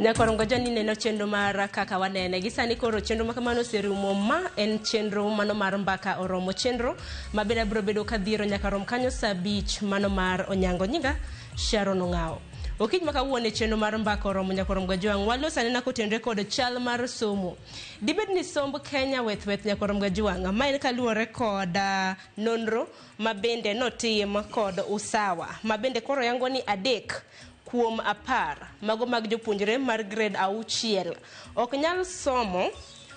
Nyakwar Ngoja ni neno chenro mar kaka wanene. Gi sani koro chenro ma kamano oserumo. Ma en chenro mano mar mbaka oromo. Chenro ma bende abiro bedo kadhiero nyaka rom kanyo saa 5 mano mar Onyango. Nyinga Sharon Ong'awo. Okinyi ma kawuono e chenro mar mbaka oromo Nyakwar Mgajwang' waloso anena kotenore kod chal mar somo. Dibed ni somb Kenya weth weth Nyakwar Mgajwang'. Ma en kaluwore kod nonro ma bende notim kod Usawa ma bende koro yango ni 3 kuom 10 mago mag jopuonjre mar grade 6 ok nyal somo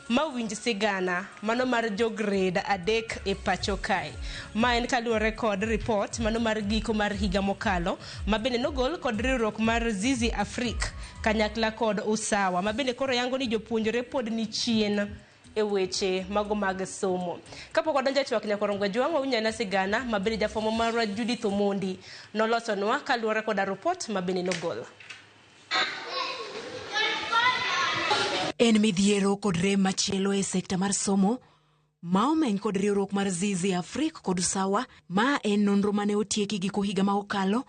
mawinj sigana mano mar jo grade 3 e pacho kae. Ma en kaluwore kod report mano mar giko mar higa mokalo ma bende nogol kod riwruok mar Zizi Afrique kanyakla kod Usawa ma bende koro yango ni jopuonjre pod ni chien e weche mago mag somo. Kapok wadonjo e twak Nyakwar Ngwajwang' wawinjo sigana ma bende jafwambo marwa Judith Omondi nolosonwa kaluwore koda report ma bende nogol. En midhiero kod rem machielo e sekta mar somo ma omeny kod riwruok mar Zizi Afrique kod Usawa. Ma en nonro mane otieki giko higa ma okalo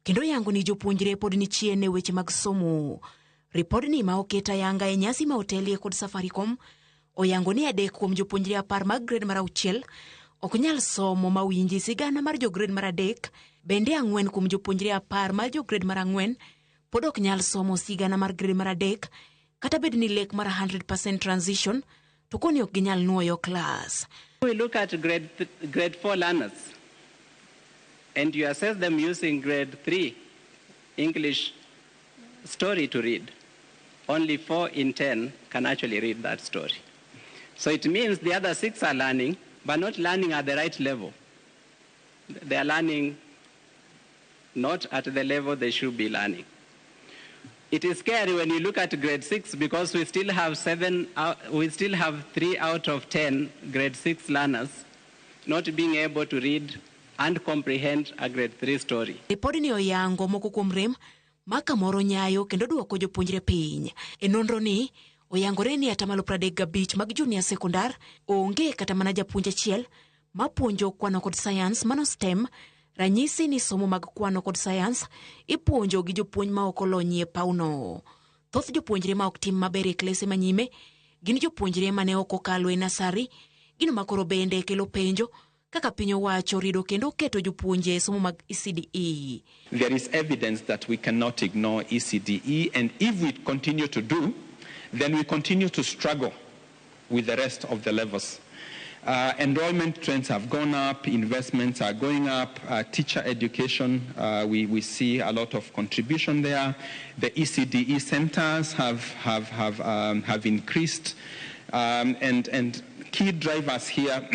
kendo yango ni jopuonjre pod ni chien e weche mag somo. Ripodni ma oket ayanga e nyasi ma otelie kod Safaricom oyango ni 3 kuom jopuonjre 10 mag grade mar 6 ok nyal somo ma winji sigana mar jo grade mar 3, bende 4 kuom jopuonjre 10 mar jo grade mar 4 pod ok nyal somo sigana mar grade mar 3 kata bed ni lek mar 100% transition to koni ok ginyal nuoyo klas. We look at grade 4 learners and you assess them using grade 3 English story to read. Only 4 in 10 can actually read that story. So it means the other 6 are learning, but not learning at the right level. They are learning not at the level they should be learning. It is scary when you look at grade 6 because we still have we still have 3 out of 10 grade 6 learners not being able to read and comprehend a grade 3 story. Ripodni oyango moko kuom rem ma kamoro nyayo kendo duoko jopuonjre piny. E nonro ni oyangore ni 35% mag junior sekondar onge kata mana japuonj achiel mapuonjo kwano kod science mano STEM. Ranyisi ni somo mag kwano kod science ipuonjo gi jopuonj ma ok olony e pawno. Thoth jopuonjre ma ok tim maber e klese manyime gin jopuonjre mane ok okalo e nasari, gino ma koro bende kelo penjo kaka piny owacho rido kendo keto jopuonje e somo mag ECDE. There is evidence that we cannot ignore ECDE, and if we continue to do, then we continue to struggle with the rest of the levels. Enrollment trends have gone up, investments are going up, teacher education, we see a lot of contribution there. The ECDE centers have increased, and key drivers here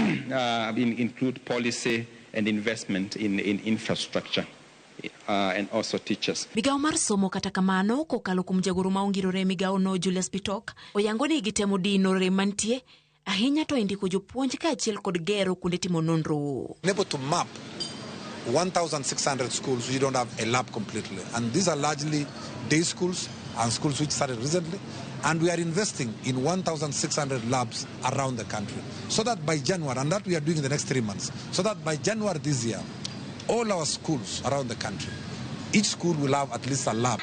include policy and investment in infrastructure. And also teachers. Migawo mar somo kata kamano kokalo kuom jagoro ma ongirore migawo no Julius Bitok oyango ni gitemo dino rem mantie ahinya to indiko jopuonj kaachiel kod gero kuonde timo nonro. Able to map 1,600 schools which don't have a lab completely, and these are largely day schools and schools which started recently, and we are investing in 1,600 labs around the country so that by January, and that we are doing in the next 3 months, so that by January this year, all our schools around the country, each school will have at least a lab.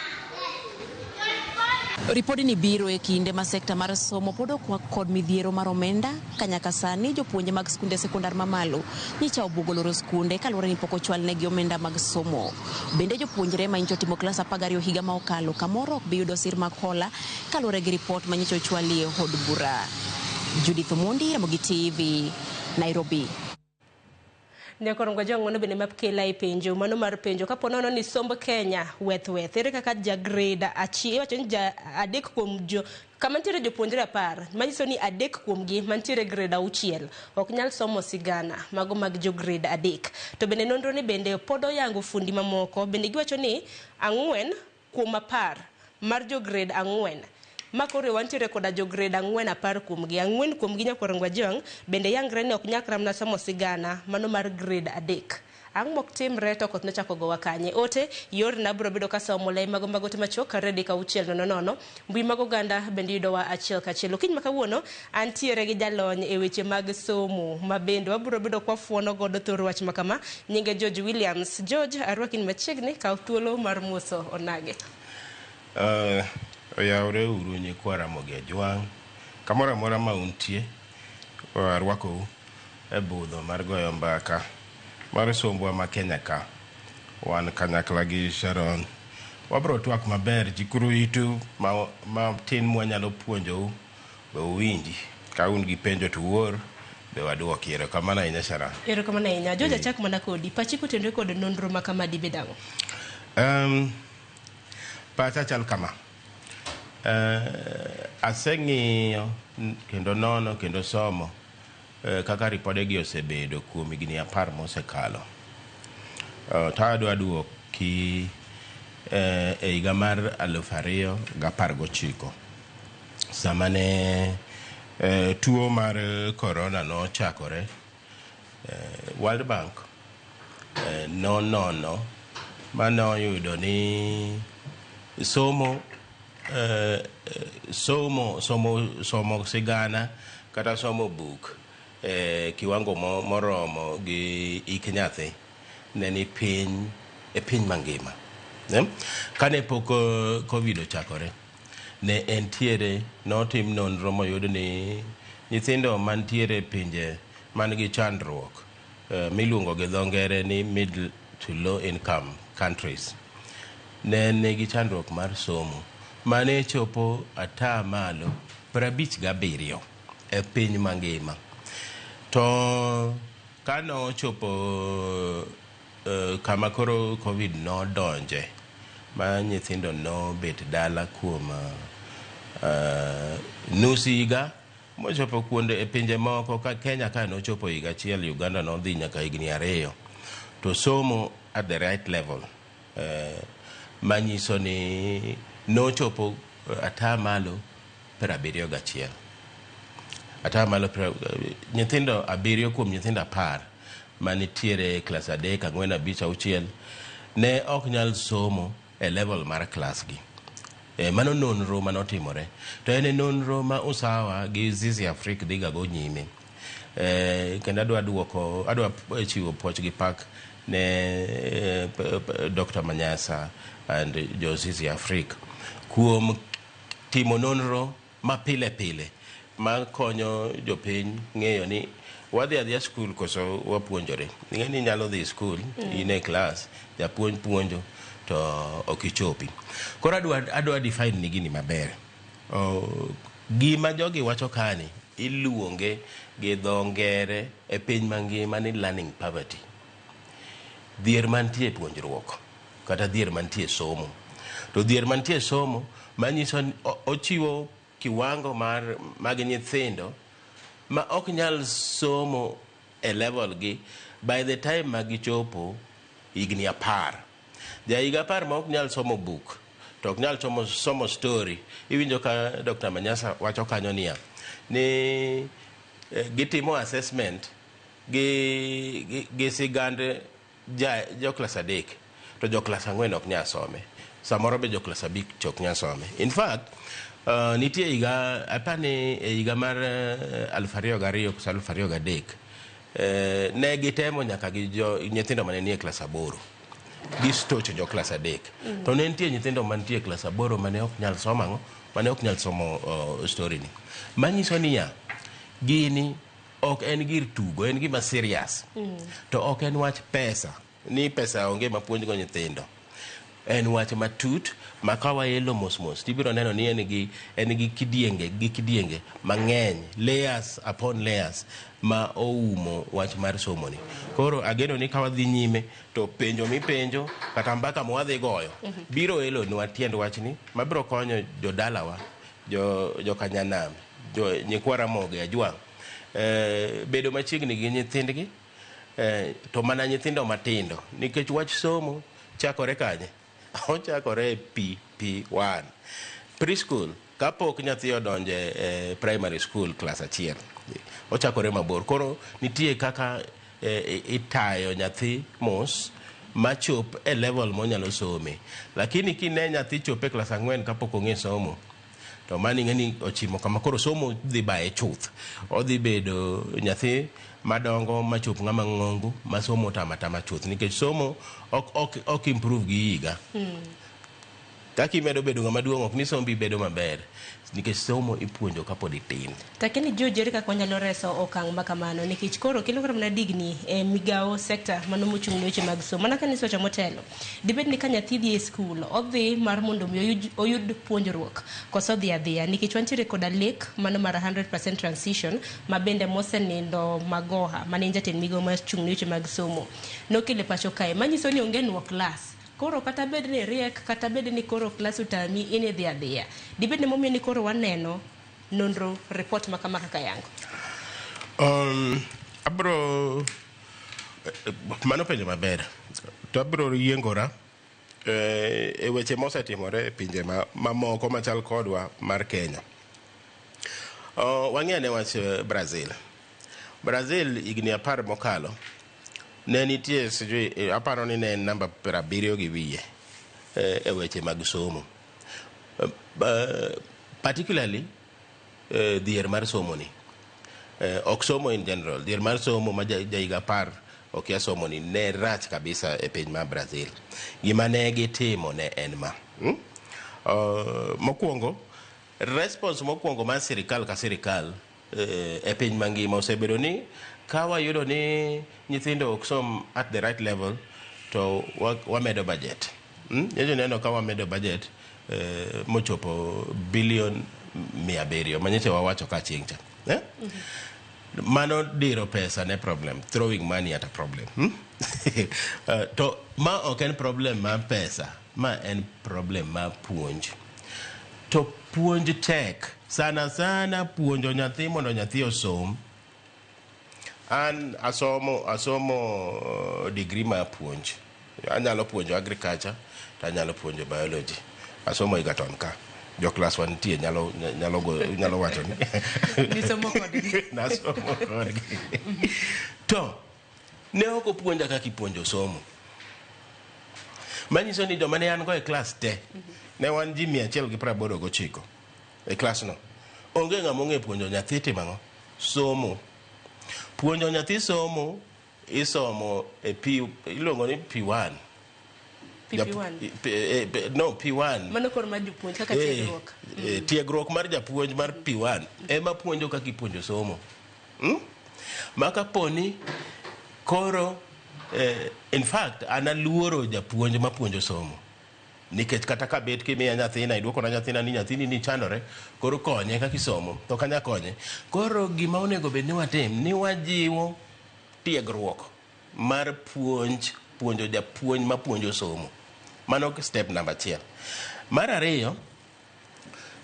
Ripodni biro e kinde ma sekta mar somo pod okwak kod midhiero mar omenda ka nyaka sani jopuonje mag skunde sekondar mamalo nyicha obuogo loro skunde kaluwore ni pok ochwalnegi omenda mag somo. Bende jopuonjre ma nyicha otimo klas 12 higa ma okalo kamoro ok bi yudo sir mag hola kaluwore gi ripot ma nyicha ochwalie od bura. Judith Omondi, Ramogi TV, Nairobi. Nyakwar Ngwajwang' mano bende mapkela e penjo mano mar penjo kapo nono ni somb Kenya weth weth ere kaka ja grade achiel iwacho ni ja 3 kuom jo kama nitiere jopuonjre 10 manyiso ni 3 kuomgi mantiere grade 6 ok nyal somo sigana mago mag jo grade 3. To bende nonro ni bende pod oyango fundi mamoko bende giwacho ni 4 kuom 10 mar jo grade 4 ma koro wantiere koda jo grade 4 10 kuomgi 4 kuomgi Nyakwar Ngwajwang' bende yangre ni ok nyakra mana somo sigana mano mar grade 3. Ang' mok timre to koth nochako gowa kanye. Ote yorna biro bedo kasomo lai mago mag ote machuok 3 6 0 0. Mbui mag oganda bende yudowa achiel kachiel. Okinyi ma kawuono antiere gi jalony e weche mag somo ma bende wabiro bedo kwafuono godo thor wach ma kama. Nyinge George Williams. George, arwaki ni machiegni, kaw thuolo mar moso onage. Oyawre uru nyikwa Ramogi Ajwang'. Kamoro amora ma untie, arwakou e budho mar goyo mbaka mar sombwa ma Kenya ka. Wan kanyakla gi Sharon. Wabro twak maber, chikuru itu matin mwanyalo puonjou be uwinji. Ka un gi penjo to uor be waduoki. Erokamano ahinya Sharon. Erokamano ahinya. George, achak mana kodi. Pachi kotenore kod nonro ma kama dibed ang'o? Pacha chal kama. Aseng'iyo kendo nono kendo somo kaka ripodegi osebedo kuom higni 10 mosekalo. To adwa duoki e higa mar 2019 sama ne tuo mar corona nochakore. World Bank nonono manoyudo ni somo somo sigana kata somo buk kiwango moromo gi hik nyathi ne ni piny e piny mangima. Kane pok COVID ochakore, ne entiere notim nonro moyud ni nyithindo mantiere e pinje man gi chandruok miluongo gi dho ngere ni middle to low income countries ne nigi chandruok mar somo mane chopo 57% e piny mangima. To kano chopo kama koro COVID nodonje ma nyithindo nobet dala kuom nus higa mochopo kuonde e pinje moko ka Kenya ka nochopo higa achiel, Uganda nodhi nyaka higni 2, to somo at the right level manyiso ni nochopo 71. Atamalo nyithindo 7 kuom nyithindo 10 manitiere klas 3, 4, 5, 6 ne ok nyal somo e level mar klas gi. Mano nonro manotimore. To en nonro ma Usawa gi Zizi Afrique dhiga go nyime. Kendo adwa chiwo puoch gi pak ne Dr. Manyasa and jo Zizi Afrique kuom timo nonro ma pile pile ma konyo jopiny ng'eyo ni wadhi adhiya skul koso wapuonjore. Ing'e ni inyalo dhi skul, in e klas, japuonj puonjo to ok ichopi. Koro adwa define ni gini maber. Gima jogi wacho kani iluonge gi dho ngere e piny mangima ni learning poverty. Dhier mantie puonjruok kata dhier mantie somo. To dhier mantie somo manyiso ni ochiwo kiwango mar mag nyithindo ma ok nyal somo e level gi by the time ma gichopo higni 10. Ja higa 10 ma ok nyal somo buk to ok nyal somo story. Iwinjo ka Dr. Manyasa wacho kanyo niya ni gitimo assessment gi sigand jo klas 3 to jo klas 4 ok nyal some. Samoro be jo klas 5 ok nyal some. In fact, nitie higa apani e higa mar 2002 koso 2003 ne gitemo nyaka gi nyithindo mane nie klas 8 gistocho jo klas 3. To ne nitie nyithindo mantie klas 8 mane ok nyal somo ang'o, mane ok nyal somo story ni. Manyiso niya gini ok en gir tugo, en gima serious. To ok en wach pesa, ni pesa onge mapuonj go nyithindo. En wach matut ma ka waelo mos mos tibiro neno ni en gi kidienge gi kidienge mang'eny, layers upon layers ma oumo wach mar somo ni. Koro ageno ni ka wadhi nyime to penjo mipenjo kata mbaka mwadhi goyo biro elonwa tiend wachni mabiro konyo jodalawa, jokanyanam, jo nyikwa Ramogi Ajwang' bedo machiegni gi nyithindgi, to mana nyithindo matindo, nikech wach somo chakore kanye? Ochakore e PP1 preschool. Kapok nyathi odonje e primary school class 1, ochakore mabor. Koro nitie kaka itayo nyathi mos machop e level monyalo some. Lakini kine nyathi chope e klas 4 kapok ong'e somo, to mano ing'e ni ochimo kama koro somo dhi baye chuth. Odhi bedo nyathi madongo machop ng'ama ng'ongo ma somo tama tama chuth, nikech somo ok improve gi higa. Kaka imedo bedo ng'ama duong' ok ni sombi bedo maber nikech somo ipuonjo kapod itin. Lakini George, ere kaka wanyalo reso okang' ma kamano? Nikech koro kelo kata mana digni e migawo sekta mano mochung' ne weche mag somo. Mana kane isewacho motelo, dibed ni ka nyathi dhi e skul, odhi mar mondo mi oyud puonjruok koso odhi adhiya? Nikech wantiere koda lek mano mar 100% transition ma bende mosenindo Magoha mane en jatend migawo mochung' ne weche mag somo nokelo e pacho kae, manyiso ni onge nuo klas. Koro kata bed ni riek, kata bed ni koro klas otami, in idhi adhiya. Dibed ni momiyo ni koro waneno nonro report ma kama kaka yango? Abro mano penjo maber to abro yiengora e weche mosetimore e pinje mamoko machal kodwa mar Kenya. Wang'e ane wach Brazil. Brazil higni 10 mokalo ne nitie sijui aparo ni ne en namba 70 gi wiye e weche mag somo. Particularly dhier mar somo ni. Ok somo in general, dhier mar somo ma ja higa 10 okia somo ni ne rach kabisa e piny mar Brazil. Gima ne gitimo ne en ma. Mokwongo, response mokwongo mar sirikal ka sirikal e piny mangima osebedo ni ka wayudo ni nyithindo ok som at the right level to wamedo budget. Nyocha neno ka wamedo budget mochopo bilion 700 manyicha wawacho ka chieng' cha. Mano diro pesa ne problem, throwing money at a problem. To ma ok en problem mar pesa, ma en problem mar puonj. To puonj tek, sana sana puonjo nyathi mondo nyathi osom. An asomo degree mar puonj. Anyalo puonjo agriculture to anyalo puonjo biology. Asomo Egerton ka. Jo klas wa nitie nyalo wacho ni Nisomo kodgi. Nasomo kodgi. To ne ok opuonja kaka ipuonjo somo. Manyiso ni joma ne an go e klas te, ne wan ji 189 e klas no. Onge ng'ama ong'e puonjo nyathi timo ang'o? Somo. Puonjo nyathi somo isomo e P, iluongo ni P1. PP1. No, P1. Mano koro mar jopuonj kaka tiegruok. Tiegruok mar japuonj mar P1 ema puonjo kaka ipuonjo somo. Ma kaponi koro in fact an aluoro japuonj mapuonjo somo. Nikech kata ka bet kimiya nyathina, iduokona nyathina ni nyathini ni chandore, koro konye kaka isomo, to ok anyal konye. Koro gima onego bed ni watim, ni wajiwo tiegruok mar puonj, puonjo japuonj mapuonjo somo. Mano step namba 1. Mar ariyo,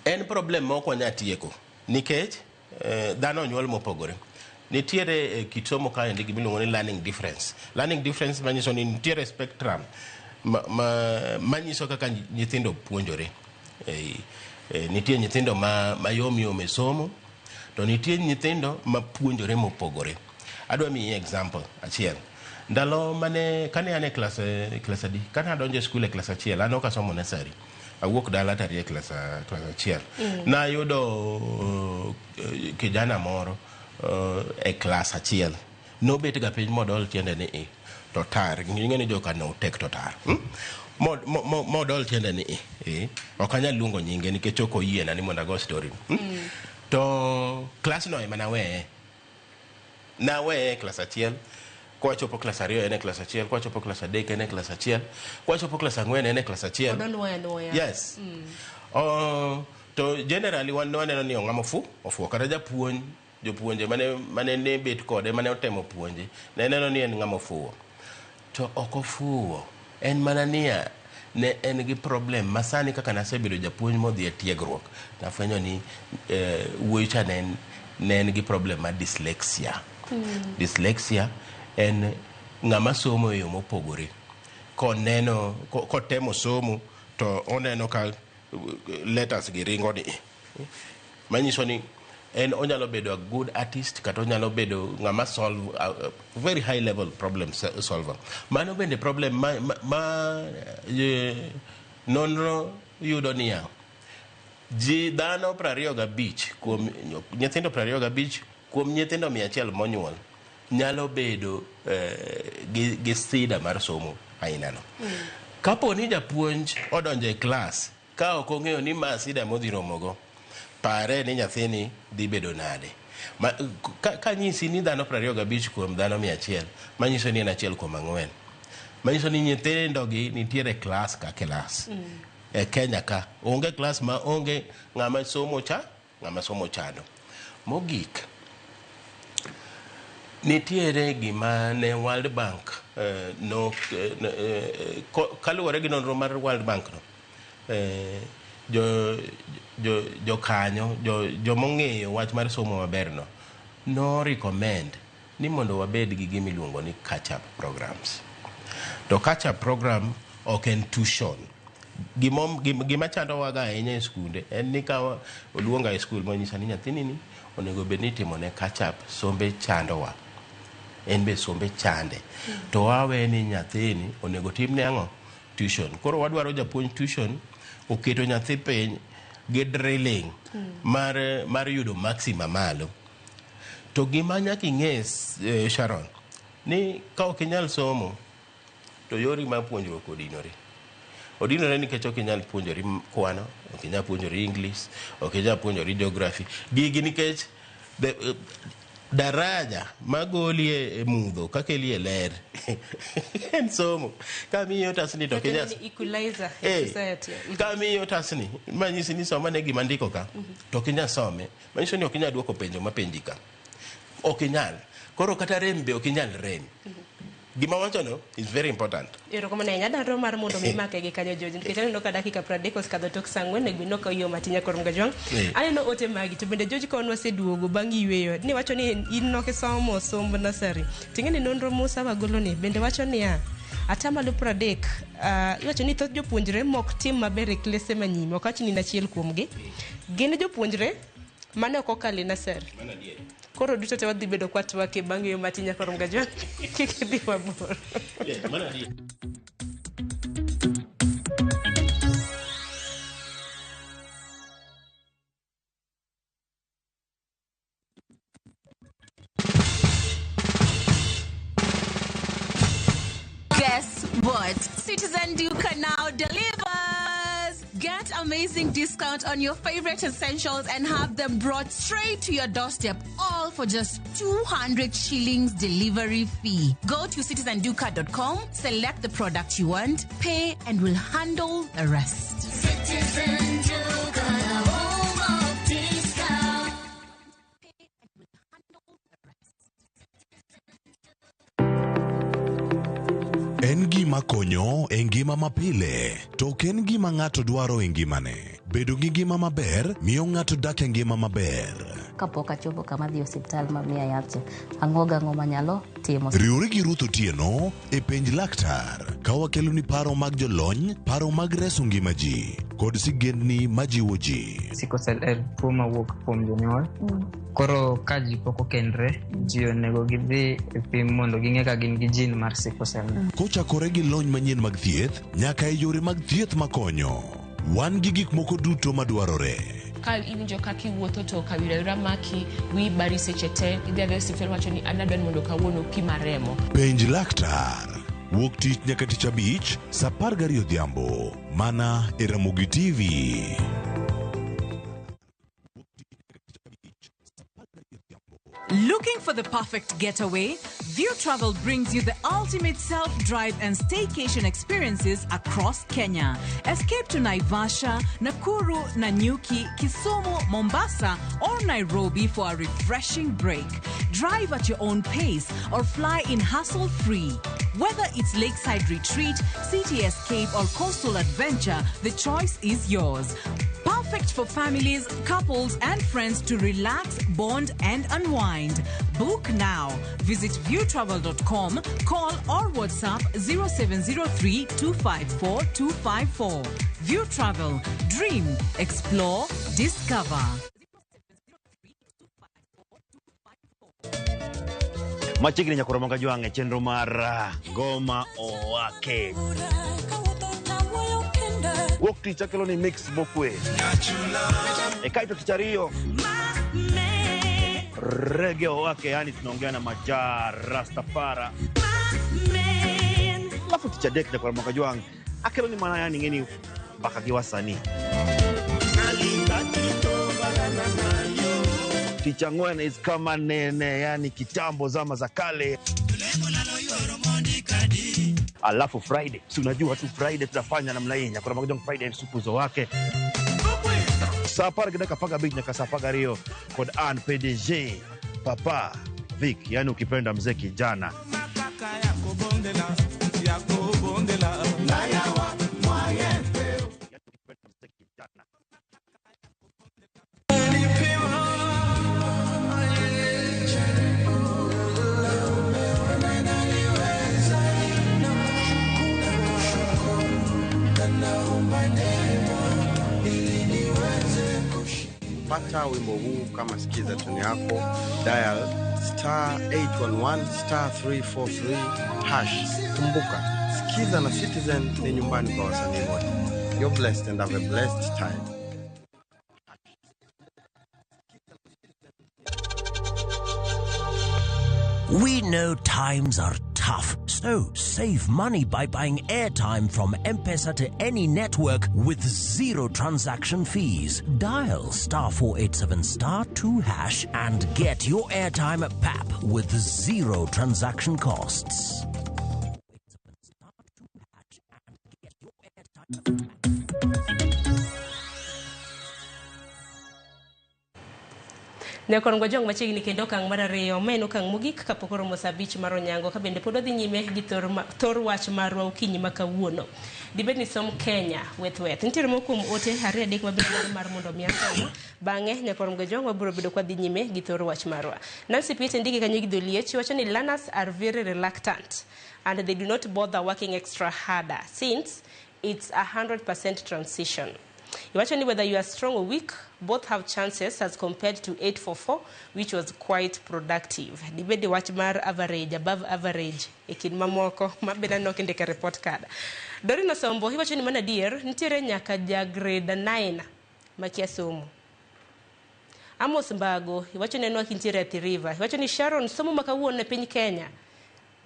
en problem ma ok wanyal tieko, nikech dhano onyuol mopogore. Nitiere kit somo kaendi gima iluongo ni learning difference. Learning difference manyiso ni nitiere spectrum manyiso kaka nyithindo puonjore. Nitie nyithindo ma yom yom e somo, to nitie nyithindo ma puonjore mopogore. Adwa miyi example achiel. Ndalo mane kane an e klas adi? Kane adonjo e skul e klas 1, an ok asomo nursery. Awuok dala to ariyo e klas 1. Nayudo kijana moro e klas 1. Nobet ga piny modol tiende ni i to tar. Ing'e ni joka no tek to tar. Modol tiende ni i. Ok anyal luongo nyinge nikech ok oyiena ni mondo ago story. To klas no ema naweye. Naweye e klas 1. Kwachopo klas 2 en e klas 1, kwachopo klas 3 en e klas 1, kwachopo klas 4 en e klas 1. Odonuoya nuoya. Yes. To generally wan waneno ni ong'ama ofuo kata japuonj, jopuonje mane ne bet kode, mane otemo puonje, ne neno ni en ng'ama ofuwo. To ok ofuwo. En mana niya, ne en gi problem ma sani kaka nasebedo japuonj modhi e tiegruok, nafwenyo ni wuoyi cha ne en gi problem mar dyslexia. Dyslexia en ng'ama somo e yo mopogore. Koneno, kotemo somo to oneno ka letters gi ringo ni. Manyiso ni en onyalo bedo a good artist kata onyalo bedo ng'ama solve a very high level problem solver. Mano bende problem ma nonro yudo niya, ji dhano 25 kuom nyithindo 25 kuom nyithindo 100 monyuol nyalo bedo gi sida mar somo ainano. Kapo ni japuonj odonjo e klas Ka ok ong'eyo ni ma sida modhi romogo, pare ni nyathini dhi bedo nade. Ka nyisi ni dhano 25 kuom dhano 100, manyiso ni en 1 kuom 4. Manyiso ni nyithindogi nitiere klas ka klas. E Kenya ka onge klas ma onge ng'ama somo cha, ng'ama somo chando. Mogik, nitiere gima ne World Bank no kaluwore gi nonro mar World Bank no, jokanyo jomong'eyo wach mar somo maber no no recommend ni mondo wabed gi gima iluongo ni catch up programs. To catch up program ok en tuition. Gima chandowaga ahinya e skunde en ni ka oluonga e skul monyisa ni nyathini ni onego bed ni itimone catch up, sombe chandowa. En be sombe chande. To wawe ni nyathini onego timne ang'o? Tuition. Koro wadwaro japuonj tuition oketo nyathi piny gi drilling mar yudo maxima malo. To gima nyaka ing'e, Sharon, ni ka ok inyal somo to yori mar puonjruok odinore. Odinore nikech ok inyal puonjori kwano, ok inyal puonjori English, ok inyal puonjori geography. Gigi nikech daraja magoli e mudho kakeli e ler en somo. Kamiyi otasni to ok inyal equalizer e society. Kamiyi otasni manyisi ni soma ne gima ndiko ka to ok inyal some, manyiso ni ok inyal duoko penjo mapenji ka. Ok inyal. Koro kata rem be ok inyal rem. Gima wachono is very important. Erokamano ahinya. Adwaro mar mondo mi make gi kanyo George, nikech aneno ka dakika 30 osekadho tok saa 4 gweno ka yo matin nyakor Mgajwang'. Aneno ote magi to bende George ka wan waseduogo bang' yweyo ni wacho ni in nok isomo somb nursery. Ting'e ni nonro Musa wagolo ni bende wacho niya 30% iwacho ni thoth jopuonjre mok tim maber e klese manyime, ok awach ni in achiel kuomgi. Gin jopuonjre mane ok okalo e nursery. Koro duto te wadhi bedo kwatwake bang' yo matin nyakor Mgajwang'. Kik idhi mabor. Guess what? Citizen Duka now delivers! Get amazing discount on your favorite essentials and have them brought straight to your doorstep, all for just 200 shillings delivery fee. Go to citizenduka.com, select the product you want, pay, and we'll handle the rest. Citizen Duka, home of discount. Pay and we'll handle the rest. En gima konyo e ngima mapile, to ok en gima ng'ato dwaro e ngimane. Bedo gi ngima maber miyo ng'ato dak e ngima maber. Kapok achopo kama dhi osiptal ma miya yath cha, ang'o gang'o manyalo timo. Riwri gi Ruth Otieno e Penj Laktar ka wakeloni paro mag jolony, paro mag reso ngima ji, kod sigendni majiwo ji. Sickle cell en tuo mawuok kuom jonyuol. Koro ka ji pok okendre, ji onego gidhi e pim mondo ging'e ka gin gi gene mar sickle cell. Kochakore gi lony manyien mag thieth nyaka e yore mag thieth makonyo. Wan gi gik moko duto madwarore. Ka iwinjo kaka iwuotho to kawira maki, wiyi bari seche te, idhi adhiya e osiptal wacho ni an adwa ni mondo kawuono pima remo. Penj Laktar. Wuok tich nyaka tich abich, saa 12 odhiambo. Mana e Ramogi TV. Looking for the perfect getaway? View Travel brings you the ultimate self-drive and staycation experiences across Kenya. Escape to Naivasha, Nakuru, Nanyuki, Kisumu, Mombasa, or Nairobi for a refreshing break. Drive at your own pace or fly in hassle-free. Whether it's lakeside retreat, city escape, or coastal adventure, the choice is yours. Perfect for families, couples, and friends to relax, bond, and unwind. Book now. Visit viewtravel.com, call or WhatsApp 0703 254 254. View Travel. Dream, explore, discover. Machiegni nyakoro Mgajwang' e chenro mar Ngoma Owake. Wuok tich akelo ni mix mokwe. E kaito tich ariyo Reggae Owake, yani tunaongea na Maja Rastafara. Alafu tich adek nyakoro Mgajwang' akelo ni mana yani ng'eni Mbaka gi wasanii. Tich ang'wen is kama nene, yani kitambo, zama za kale. Alafu Friday, si unajua tu Friday tutafanya namna hii. Nyakora Magajong Friday supuzo wake. Saa 10 gi dakika 15 nyaka saa 12 kod an PDG Papa Vic, yani ukipenda mzee kijana. Pata wimbo huu kama sikiza tune yako, dial star 811 star 343 hash. Kumbuka, Sikiza na Citizen ni nyumbani kwa wasanii wote. You're blessed and have a blessed time. We know times are tough, so save money by buying airtime from M-Pesa to any network with zero transaction fees. Dial star 487 star 2 hash and get your airtime at PAP with zero transaction costs. Nyakor Ngwajong machiegni kendo okang' mar ariyo ma en okang' mogik kapok oromo saa 5 mar onyango ka bende pod wadhi nyime gi thor wach marwa okinyi ma kawuono. Dibed ni som Kenya weth weth. Nitiere moko kuom ote 2 3 mabiro dwaro mar mondo mi asom. Bang'e Nyakor Ngwajong wabiro bedo kwa dhi nyime gi thor wach marwa. Nancy Peter ndike kanyo gi dholiech wacho ni learners are very reluctant and they do not bother working extra harder since it's 100% transition. Iwacho ni whether you are strong or weak, both have chances as compared to 844, which was quite productive. Dibedi wach mar average, above average, e kind mamoko, mabeda nok ndike report card. Dorino Sombo, iwacho ni mana adier, nitiere nyaka ja grade 9 makia somo. Amos Mbago, iwacho ni en kintiere Athi River. Iwacho ni Sharon, somo ma kawuono e piny Kenya,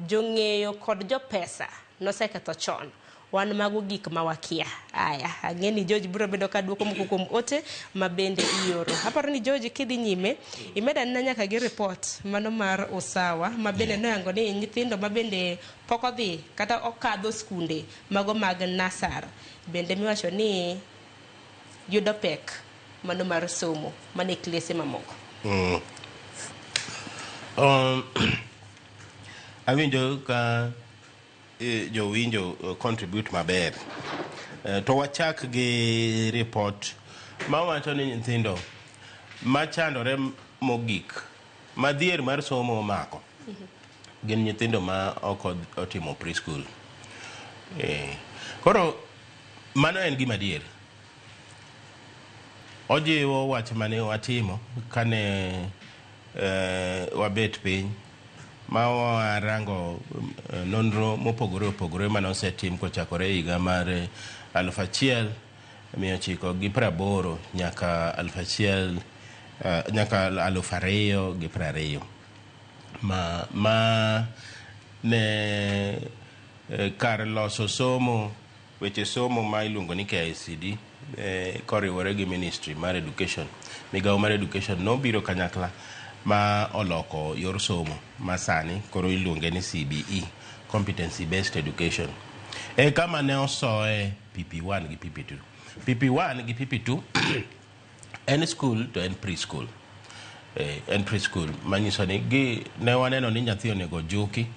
jong'eyo kod jopesa noseketho chon. Wan mago gik ma wakia. Aya, ang'e ni George biro bedo ka duoko moko kuom ote ma bende ioro. Aparo ni George kidhi nyime, imeda nena nyaka gi report mano mar Usawa ma bende noyango ni nyithindo ma bende pok odhi kata okadho skunde mago mag Nasar bende miwacho ni yudo pek mano mar somo mane klese mamoko. Awinjo ka jowinjo contribute maber. To wachak gi report mawacho ni nyithindo machandore mogik ma dhier mar somo omako gin nyithindo ma ok otimo preschool. Koro mano en gima adier. Ojiwo wach mane watimo kane wabet piny ma warango nonro mopogore opogore mane osetim kochakore higa mar 1980 nyaka 1000 nyaka 2020 ma ne kar loso somo weche somo ma iluongo ni KICD koriwore gi Ministry mar Education, migawo mar Education nobiro kanyakla ma oloko yor somo ma sani koro iluonge ni CBE, Competency Based Education. E kama ne osoe PP1 gi PP2. PP1 gi PP2 en school to en preschool. En preschool manyiso ni gi ne waneno ni nyathi onego juki,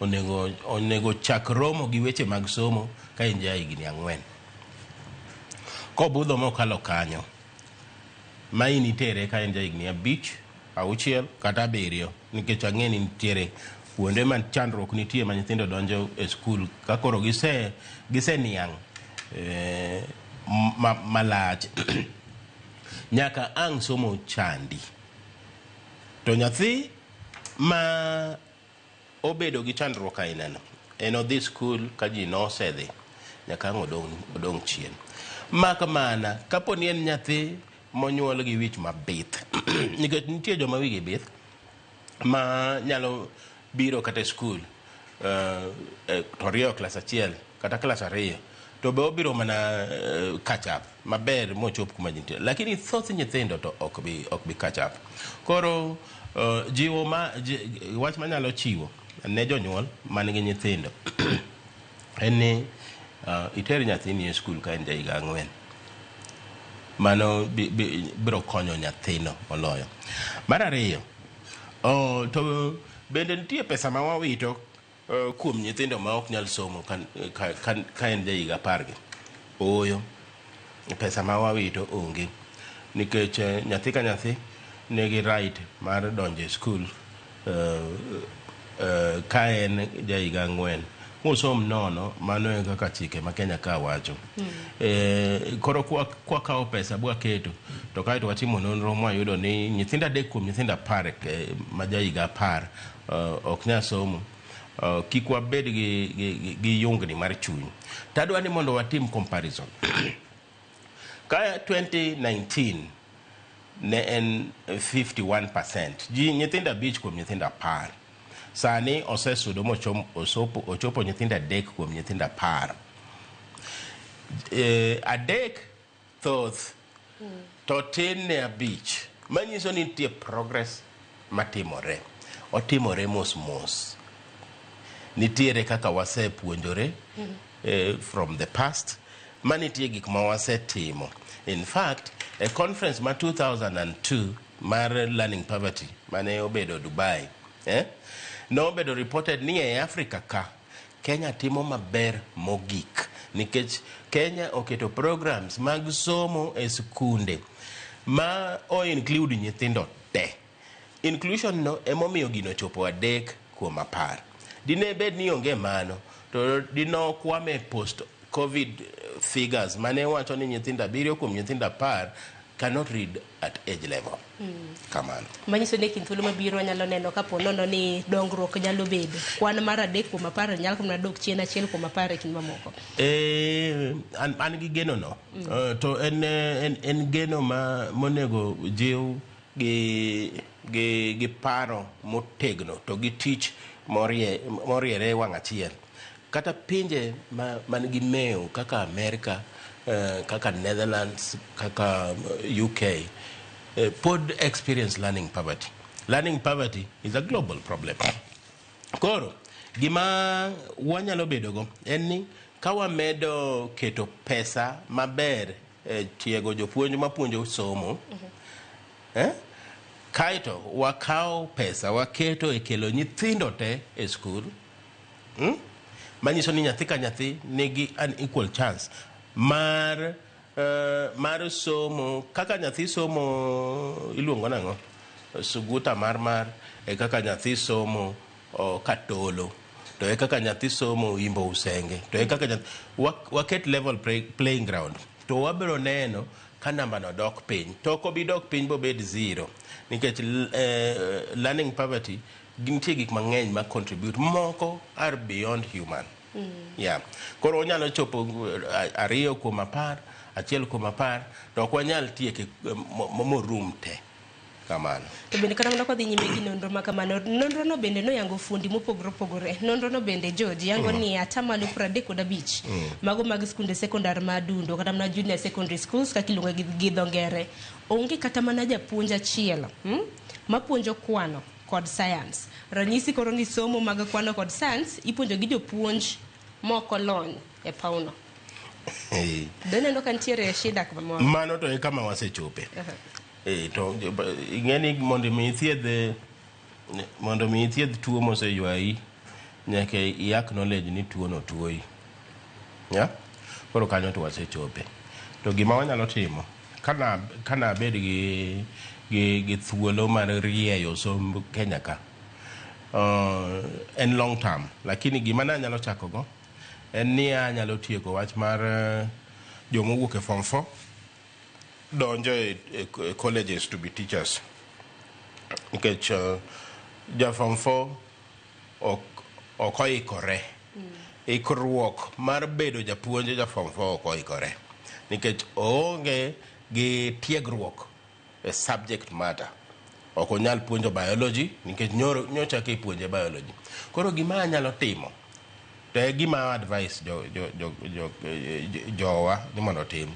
onego chak romo gi weche mag somo ka en ja higni 4. Kobudho mokalo kanyo ma in itere ka en ja higni 5, 6 kata 7 nikech ang'e ni nitiere kuonde ma chandruok nitie ma nyithindo donjo e skul ka koro gise niang' malach nyaka ang' somo chandi. To nyathi ma obedo gi chandruok ainano en odhi skul ka ji nosedhi nyaka ang' odong' chien. Mak mana kapo ni en nyathi monyuol gi wich mabith nikech nitie joma wigi bith ma nyalo biro kata e skul to riyo klas 1 kata klas 2 To be obiro mana catch up maber mochop kuma ji nitie. Lakini thoth nyithindo to ok bi catch up. Koro jiwo ma wach manyalo chiwo ne jonyuol man gi nyithindo en ni iter nyathini e skul ka en ja higa 4. Mano biro konyo nyathino moloyo. Mar ariyo, to bende nitie pesa ma wawito kuom nyithindo ma ok nyal somo ka en ja higa 10 gi. Ooyo, pesa ma wawito onge nikech nyathi ka nyathi nigi right mar donjo e skul ka en ja higa 4 mosom nono. Mano e kaka chike ma Kenya ka wacho. Koro kwakawo pesa bwaketo to kaeto watimo nonro mwayudo ni nyithindo 3 kuom nyithindo 10 ma ja higa 10 ok nyal somo, kik wabed gi yungni mar chuny. Tadwa ni mondo watim comparison. Ka 2019 ne en 51%, ji nyithindo 5 kuom nyithindo 10. Sani osesudo ochopo nyithindo 3 kuom nyithindo 10. 3 thoth to tin ne 5, manyiso ni nitie progress matimore. Otimore mos mos. Nitiere kaka wasepuonjore from the past, manitie gik ma wasetimo. In fact, e conference ma 2002 mar learning poverty mane obedo Dubai, nobedo reported ni e Africa ka Kenya timo maber mogik nikech Kenya oketo programs mag somo e skunde ma o include nyithindo te. Inclusion no emomiyo gino chopo 3 kuom 10. Dine bed ni onge mano, to dinokwame post COVID figures mane wacho ni nyithindo 7 kuom nyithindo 10 cannot read at age level. Kamano. Manyiso ni e kind thuolo mabiro wanyalo neno kapo nono ni dongruok nyalo bedo kwan mar 3 kuom 10 nyalo mana dok chien 1 kuom 10 e kind mamoko. An gi geno no. To en geno ma monego jiw gi paro motegno to gi tich moriere wang' achiel. Kata pinje man gi mewo kaka Amerika, kaka Netherlands, kaka UK, pod experience learning poverty. Learning poverty is a global problem. Koro, gima wanyalo bedogo en ni ka wamedo keto pesa maber e tiego jopuonj mapuonjo somo, Kaeto wakawo pesa waketo e kelo nyithindo te e skul, Manyiso ni nyathi ka nyathi nigi an equal chance mar somo. Kaka nyathi somo iluongo nang'o, suguta mar e kaka nyathi somo katolo, to e kaka nyathi somo imbo usenge, to e kaka nyathi, waket level playing ground, to wabiro neno ka namba no dok piny. To ok obi dok piny bobed zero nikech learning poverty nitie gik mang'eny ma contribute, moko are beyond human. Yeah. Koro onyalo chopo 2 kuom 10, 1 kuom 10, to ok wanyal tieke morum te kamano. To bende kata mana kodhi nyime gi nonro ma kamano, nonro no bende noyango fundi mopogore opogore. Nonro no bende, George, yango ni 35% mago mag skunde sekondar ma Adundo kata mana junior secondary schools kaka iluongo gi dho ngere, onge kata mana japuonj achiel mapuonjo kwano kod science. Ranyisi koro ni somo mag kwano kod science ipuonjo gi jopuonj mok olony e pawno. Do ineno ka nitiere shida kamoro? Mano to e kama wasechope. To ing'e ni mondo mi ithiedh tuo moseywayi, nyaka i acknowledge ni tuo no tuoyi. Yeah? Koro kanyo to wasechope. To gima wanyalo timo kana abed gi thuolo mar rieyo somb Kenya ka, en long term, lakini gima nanyalo chako go en ni anyalo tieko wach mar jomowuok e form 4 donjo e colleges to be teachers, nikech ja form 4 ok oikore. Ikruok mar bedo japuonj, ja form 4 ok oikore nikech oonge gi tiegruok e subject matter. Ok onyal puonjo biology nikech nyoro nyocha kipuonje biology. Koro gima anyalo timo to To e gima advice jo, jo, jo, jo, jo, jowa ni mondo otim.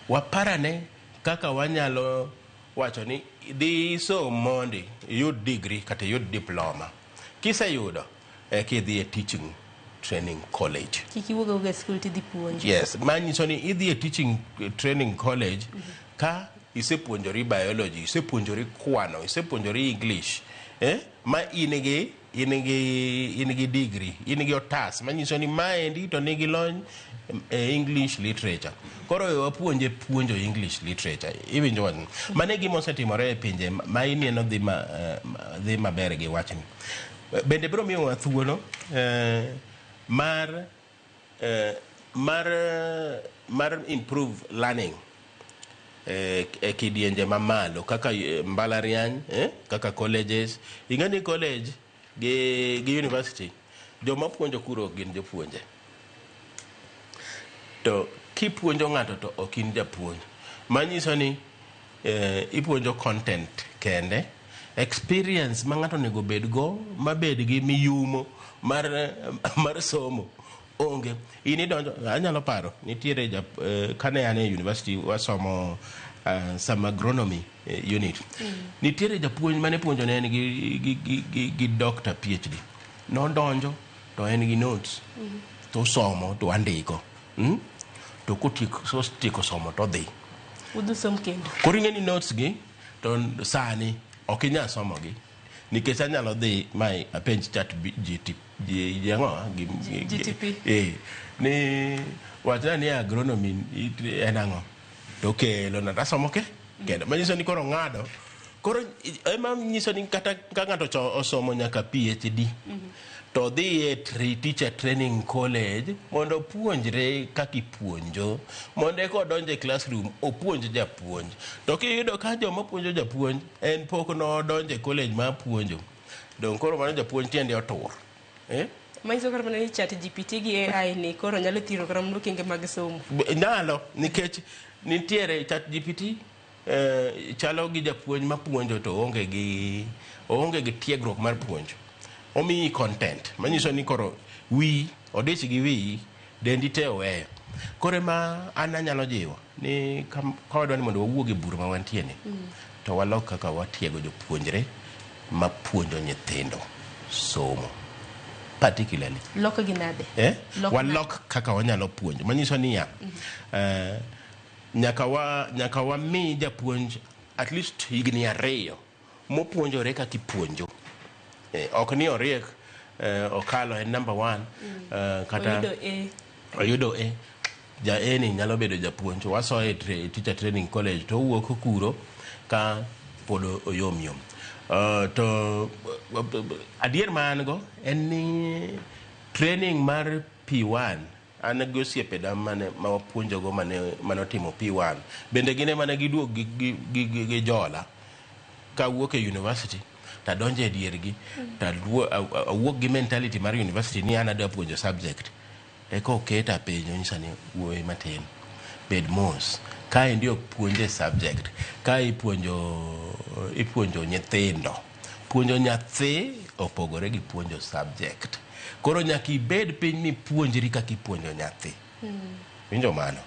Waparane kaka wanyalo wacho ni dhi isom mondi iyud degree kata iyud diploma. Kiseyudo, eka idhi e teaching training college. Kik iwuog awuoga e skul tidhi puonjo. Yes, manyiso ni idhi e teaching training college ka isepuonjori biology, isepuonjori kwano, isepuonjori English, ma in gi in gi in gi degree, in gi otas manyiso ni maendi to nigi lony e English literature. Koro we wapuonje puonjo English literature. Iwinjo wachni? Mano e gima osetimore e pinje ma ineno dhi ma, dhi maber gi wachni. Bende biro miyowa thuolo mar mar mar improve learning e kidienje mamalo kaka mbalariany, kaka colleges. Ing'e ni college gi university joma puonjo kuro ok gin jopuonje. To kipuonjo ng'ato to ok in japuonj. Manyiso ni ipuonjo content kende. Experience ma ng'ato onego bed go mabed gi miyumo mar somo onge. In idonjo, anyalo paro nitiere ja, kane an e university wasomo some agronomy unit. Nitiere japuonj mane puonjo ne en gi doctor PhD. Nodonjo to en gi notes. To osomo to andiko. To kotieko kotieko somo to odhi. Udhi som kendo. Koro ing'e ni notes gi to sani ok inyal somogi nikech anyalo dhi ma apenj chat GT G ang'o GTP. Ni wachna ni agronomy en ang'o to kelo na tasomo ke kendo manyiso ni koro ng'ado koro ema nyiso ni kata ka ng'ato osomo nyaka PhD to dhi e teacher training college mondo opuonjre kaka ipuonjo mondo eka odonj e classroom opuonj japuonj. To kiyudo ka joma puonjo japuonj en pok nodonjo e college mar puonjo, dong koro mano japuonj tiende otur. Manyiso koro mana ni chat GPT gi AI ni koro nyalo thiro kata mana okenge mag somo. Nyalo, nikech nitiere chat GPT chalo gi japuonj mapuonjo to oonge gi tiegruok mar puonjo. Omiyi content manyiso ni koro wiyi odich gi wiyi dendi te oweyo. Koro ema an anyalo jiwo ni ka wadwa ni mondo wawuog e bur ma wantie ni to walok kaka watiego jopuonjre mapuonjo nyithindo somo particularly. Lok gi nade? Lok Walok kaka wanyalo puonjo manyiso niya, nyaka wami japuonj at least higni 2 mopuonjore kaka ipuonjo. Ok ni oriek, okalo en number one, kata Oyudo A. Oyudo A. Ja A ni nyalo bedo japuonj. Wasoye e teacher training college to owuok kuro ka pod oyom yom. To adier ma an go en ni training mar P1, an gi osiepena mane ma wapuonjogo mane otimo P1 bende gin ema ne giduog gi jola kawuok e university tadonjo e diergi to awuok gi mentality mar university ni an adwa puonjo subject. Eka oketa piny onyisa ni wuoyi matin, bed mos, kaendi ok puonje subject, ka ipuonjo nyithindo. Puonjo nyathi opogore gi puonjo subject. Koro nyaka ibed piny mipuonjri kaka ipuonjo nyathi. Winjo mano?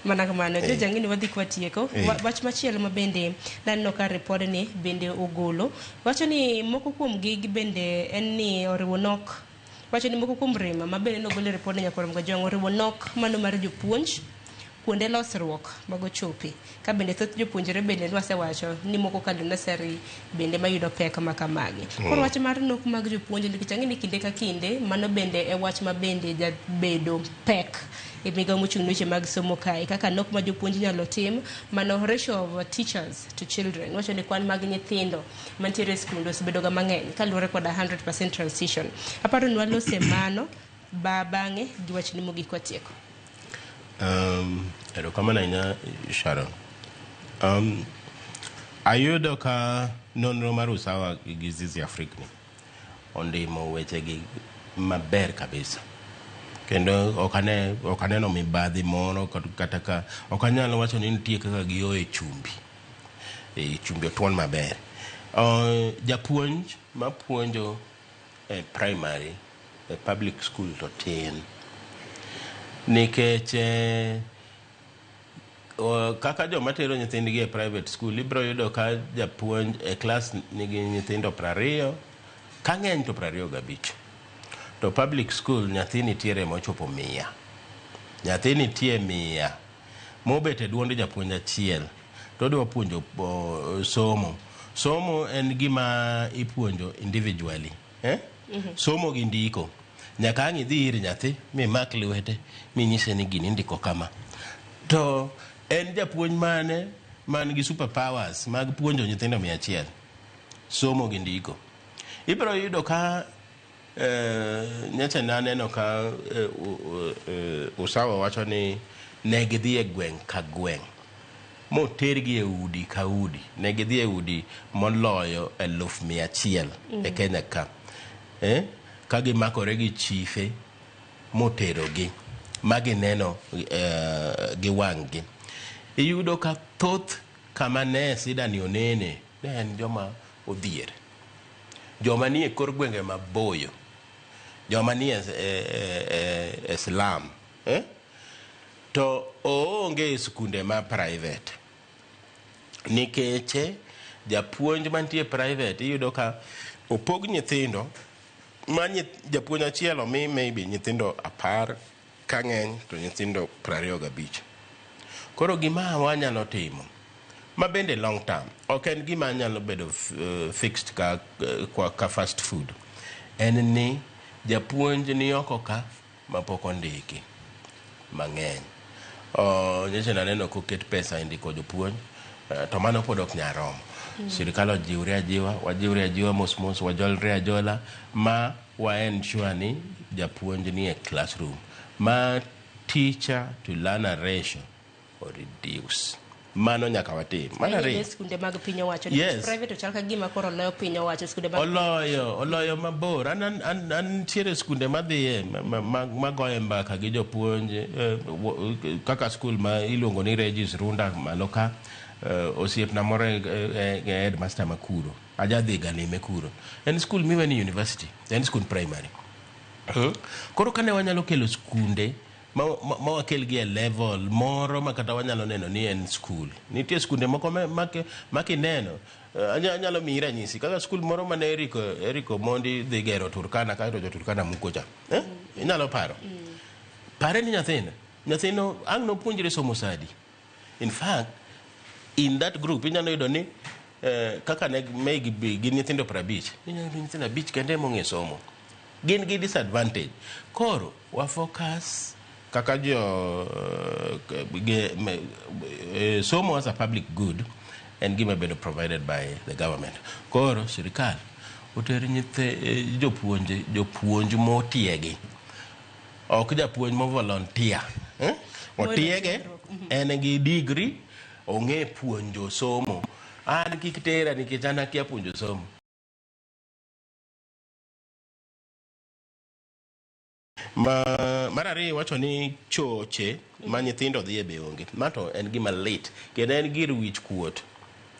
Mana kamano. George, ang'e ni wadhi kwatieko. Wach machielo ma bende naneno ka ripodni bende ogolo wacho ni moko kuom gi bende en ni oriwo nok. Wacho ni moko kuom rem ma bende nogol e ripodni nyaka Gajwang' oriwo nok mano mar jopuonj, kuonde losruok mag ochope, ka bende thoth jopuonjre bende nwasewacho ni moko kalo nursery bende mayudo pek ma kamagi. Koro wach mar nok mag jopuonj, nikech ang'e ni kinde ka kinde mano bende e wach ma bende jabedo pek e migawo mochung' ne weche mag somo kae, kaka nok ma jopuonj nyalo tim mano ratio of teachers to children. Wacho ni kwan mag nyithindo mantiere e skunde osebedo ga mang'eny kaluwore koda 100% transition. Aparo ni walose mano ba bang'e gi wachni mogik watieko. Erokamano ahinya, Sharon. Ayudo ka nonro mar Usawa gi Zizi Afrique ni ondimo wechegi maber kabisa. Kendo ok aneno mibadhi moro kata ka ok anyal wacho ni nitie kaka gioye chumbi. Chumbi otuon maber. Japuonj mapuonjo e primary e public school to tin. Nikech kaka joma tero nyithindgi e private school, ibiro yudo ka japuonj e klas nigi nyithindo 20, ka ng'eny to 25. To public school nyathi nitiere mochopo 100. Nyathi nitie 100 mobet e duond japuonj achiel to odwa puonjo somo. Somo en gima ipuonjo individually. Eh? Somo gi ndiko. Nyaka ang' idhi ir nyathi mimak lwete minyise ni gini indiko kama. To en japuonj mane man gi super powers mag puonjo nyithindo 100 somo gi ndiko. Ibiro yudo ka nyocha ne aneno ka Usawa wacho ni ne gidhi e gweng' ka gweng' motergi e udi ka udi. Ne gidhi e udi moloyo 100,000 e Kenya ka. Ka gimakore gi chife moterogi ma gineno gi wang'gi. Iyudo ka thoth kama ne sida ni onene ne en joma odhier. Joma nie kor gwenge maboyo. Joma nie e slum. To oonge e skunde ma private. Nikech japuonj mantie private iyudo ka opog nyithindo ma japuonj achiel omi maybe nyithindo 10 ka ng'eny to nyithindo 25. Koro gima wanyalo timo ma bende long term ok en gima nyalo bedo fixed ka fast food, en ni japuonj ni oko ka mapok ondiki mang'eny. Nyocha naneno koket pesa e ndiko jopuonj, to mano pod ok nyal romo. Sirikal ojiwre ajiwa, wajiwre ajiwa mos mos, wajolre ajola ma wa ensure ni japuonj ni e classroom ma teacher to learner ratio o reduce. Mano nyaka watim. Mano ariyo. Skunde mag piny owacho. Yes. Private ochal ka gima koro oloyo piny owacho skunde mag oloyo mabor. An nitiere skunde madhiye magoye mbaka gi jopuonj, kaka skul ma iluongo ni Regis Runda malo ka, osiepna moro e headmaster ma kuro. Ajadhi ga lime kuro. En skul miwe ni university, en skul primary. Koro kane wanyalo kelo skunde ma wakel gi e level moro ma kata wanyalo neno ni en skul. Nitie skunde moko ma kineno, anyalo miyi ranyisi kaka skul moro mane Eriko Mondi dhi gero Turkana kaeto jo Turkana muko cha. Inyalo paro. Pare ni nyathino ang' nopuonjre somo sadi. In fact, in that group inyalo yudo ni kaka ne maybe gin nyithindo 50, inyalo yudo nyithindo 5 kende mong'e somo. Gin gi disadvantage. Koro wa focus kaka jo somo as a public good en gima bedo provided by the government. Koro sirikal oter jopuonj motiegi. Ok japuonj mo volunteer. Otiege, en gi degree, ong'e puonjo somo. An kik tera nikech an akia puonjo somo. Mar ariyo wacho ni choche ma nyithindo dhiye be onge. Ma to en gima lit kendo en gir wich kuot.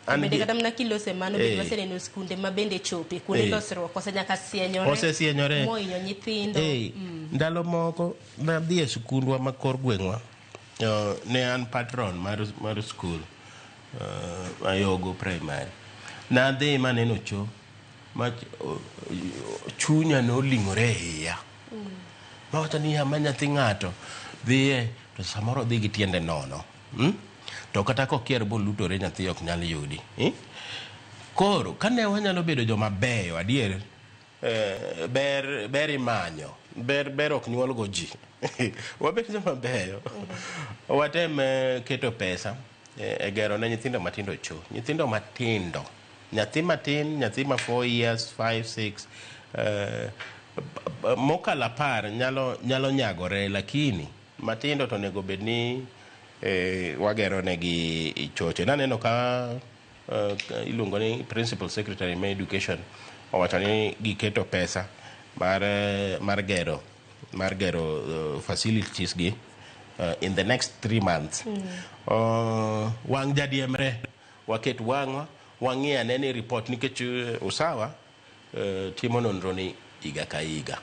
Bende kata mana kilose mano bende waseneno skunde ma bende chope kuonde losruok osenyaka sienyore. Osesienyore. Mohinyo nyithindo. Ndalo moko nadhi e skundwa ma kor gweng'wa. Ne an patron mar skul Ayogo Primary. Nadhi maneno cho ma chunya noling'ore e iya. Mawacho ni ama nyathi ng'ato dhiye to samoro dhi gi tiende nono. To kata kokier bolutore nyathi ok nyal yudi. Koro kane wanyalo bedo joma beyo adier, ber imanyo, ber ok nyuol go ji. Wabed joma beyo. Watem keto pesa e gero ne nyithindo matindo cho. Nyithindo matindo. Nyathi matin, nyathi ma 4 years, 5, 6, mokalo 10 nyalo nyagore, lakini matindo to onego bed ni wagero negi choche. Naneno ka iluongo ni Principal Secretary ma Education owacho ni giketo pesa mar gero facilities gi in the next 3 months. Wang' jadiemre, waket wang'wa, wang'i ane ni report nikech Usawa timo nonro ni higa ka higa.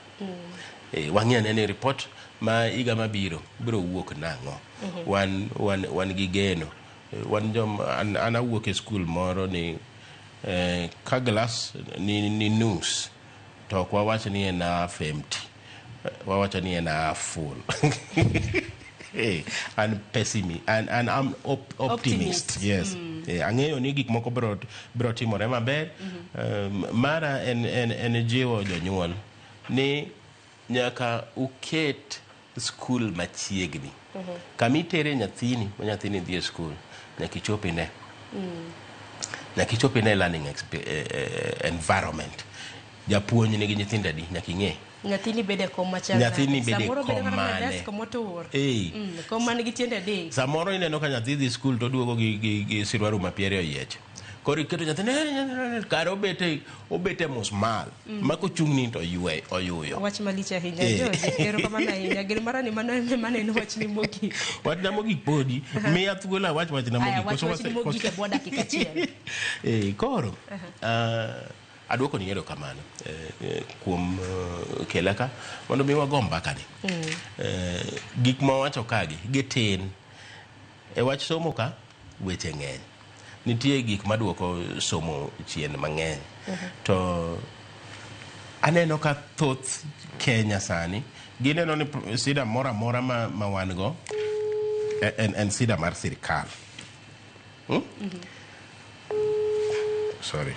Wang'i ane ni report ma higa mabiro biro wuok nang'o. Wan gi geno. Wan jom an awuok e skul moro ni ka glass ni nus to ok wawach ni en half empty, wawacho ni en half full. An pessimist, an am optimist. Optimist. Yes. Ang'eyo ni gik moko biro timore maber. Mara en jiwo jonyuol ni nyaka uket skul machiegni. Kama itere nyathini, ma nyathini dhi e skul, nyaka ichop ine. Nyaka ichop ine learning environment. Japuonj nigi nyithindo adi, nyaka ing'e. Nyathini bedo e kom machal Nyathini nade? bedo e Samoro bedo kom kata mana e mane? desk motur. Kom man gi tiende adek. Samoro ineno ka nyathi dhi skul to oduogo gi sirwaru ma piere oyiech. Koro iketo nyathini kare obete musmal. Ma kochung'ni to ywe oyuyo. Wach malich ahinya. George, erokamano ahinya. Geno mara ni mano ema en wachni mogik. Wachna mogik podi. Miya thuolo awach wachna Aya, mogik. wach Koso wachni mogik e bwo dakika achiel. Koro aduoko ni erokamano kuom kela ka mondo mi wago mbaka ni. Gik ma wawacho kagi gitin. E wach somo ka weche ng'eny. Nitie gik maduoko somo chien mang'eny. To aneno ka thoth Kenya sani gineno ni sida moro amora ma wan go en sida mar sirikal. Sorry.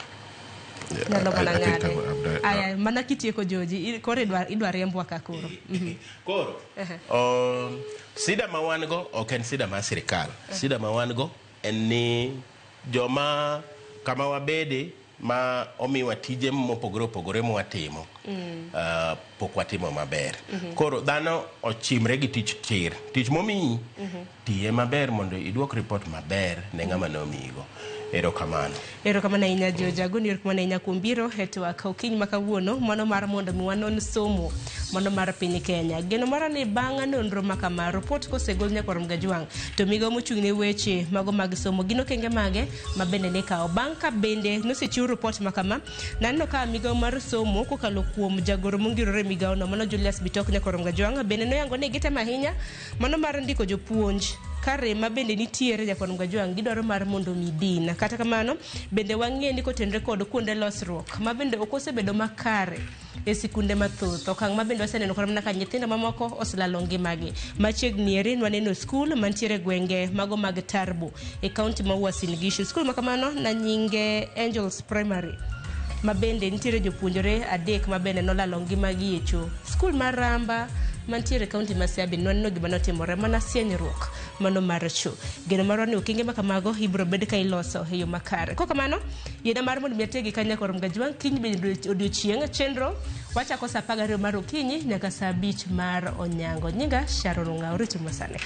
Yeah, Nyalo mana I think ng'ade. Aya, mana kitieko George, koro idwa riembwa ka koro. Koro, sida ma wan go ok en sida mar sirikal. Sida ma wan go en ni joma kama wabede ma omiwa tije mopogore opogore mwatimo pok watimo maber. Koro dhano ochimre gi tich tir. Tich momiyi, tiye maber mondo iduok report maber ne ng'ama nomiyigo. Erokamano. Erokamano ahinya George Agoni, erokamano ahinya kuom biro e twak okinyi ma kawuono mano mar mondo mi wanon somo mano mar piny Kenya. Geno mara ni bang' nonro ma kama report kosegol nyakwar Mgajwang' to migawo mochung' ne weche mago mag somo gin okenge mage ma bende ne kawo. Bang' ka bende nosechiw report ma kama, naneno ka migawo mar somo kokalo kuom jagoro mongirore e migawono mano Julius Bitok nyakwar Mgajwang' bende noyango ni gitemo ahinya mano mar ndiko jopuonj kare ma bende nitiere nyakwar Mgajwang' gidwaro mar mondo mi din. Kata kamano bende wang'e ni kotenore kod kuonde losruok ma bende ok osebedo makare e sikunde mathoth. Okang' ma bende waseneno kata mana ka nyithindo mamoko oselalo ngimagi. Machiegni eri nwaneno skul mantiere gwenge mago mag Tarbo e kaunti ma Uasin Gishu. Skul ma kamano na nyinge Angels Primary ma bende nitiere jopuonjre 3 ma bende nolalo ngimagi e cho. Skul mar Ramba mantiere e kaunti ma Siaya bende nwaneno gima notimore mana sienyruok mano mar cho. Geno marwa ni okenge ma kamago ibiro bed ka iloso e yo makare. Kokamano, yiena mar mondo mi ategi ka nyakwar Mgajwang' kiny bende odiochieng' chenro wachako saa 12 mar okinyi nyaka saa 5 mar onyango. Nyinga Sharon Ong'aw, rit masane.